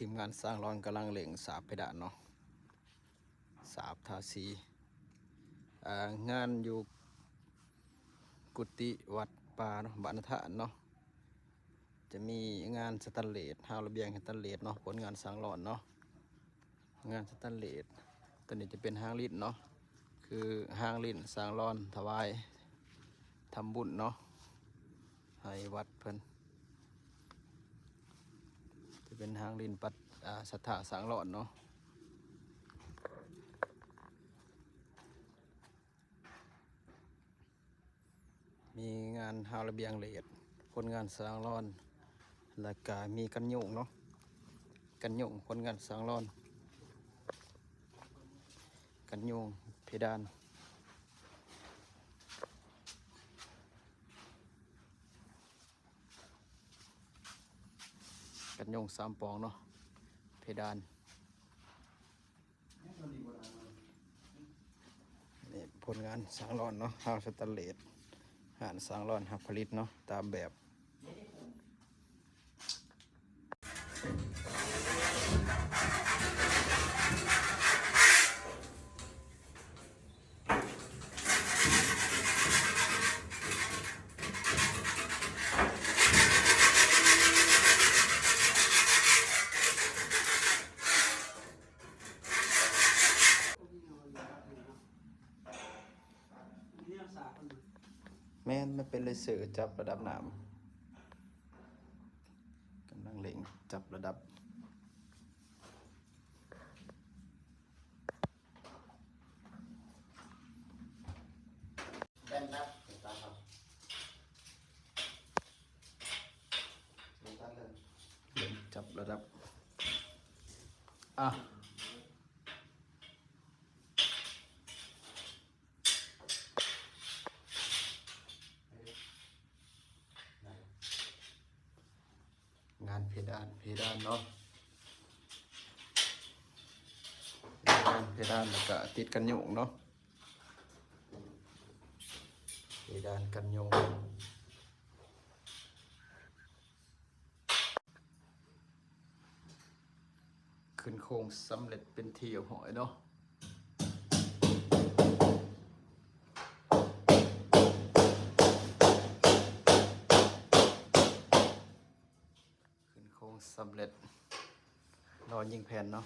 ທີມງານຊ່າງລອນກຳລັງເລັ່ງສາບເພດານເນາະ ສາບທາສີ ເອີ ງານຢູ່ກຸຕິວັດປ່າເນາະ ບ້ານນາທານເນາະ ຈະມີງານສະແຕນເລດ ຮາວລະບຽງສະແຕນເລດເນາະ ຜົນງານຊ່າງລອນເນາະ ງານສະແຕນເລດ. ຕົວນີ້ຈະເປັນຮາງລິ້ນເນາະ ຄືຮາງລິ້ນຊ່າງລອນຖວາຍທຳບຸນເນາະ ໃຫ້ວັດເພິ່ນ ຈະເປັນຮາງລິ້ນປັດ ອາ ສັດທາຊ່າງລອນເນາະ. ມີງານຮາວລະບຽງເລດ ຜົນງານຊ່າງລອນ ແລ້ວກະມີກັນຍຸງເນາະ ກັນຍຸງ ຜົນງານຊ່າງລອນ ກັນຍຸງເພດານ ກັນຍຸງສາມປ່ອງເນາະ ເພດານ. ນີ້ຜົນງານຊ່າງລອນເນາະ ຮາວສະແຕນເລດ ຮ້ານຊ່າງລອນຮັບຜະລິດເນາະ ຕາມແບບ. ແມ່ນ ມັນເປັນເລເຊີຈັບລະດັບນ້ຳ ກຳລັງເລັ່ງຈັບລະດັບ. ແບນດັບ ເປັນຕາຄັບ ເປັນຕັດເລີຍ ເລີ່ມຈັບລະດັບ ອ່ະ ງານເພດານ ເພດານເນາະ ເພດານ ເພດານ ແລ້ວກະຕິດກັນຍຸງເນາະ ເພດານກັນຍຸງ ຂຶ້ນໂຄງສຳເລັດເປັນທີ່ຮຽບຮ້ອຍເນາະ. ຂຶ້ນໂຄງສຳເລັດ ລໍຍິງແຜ່ນເນາະ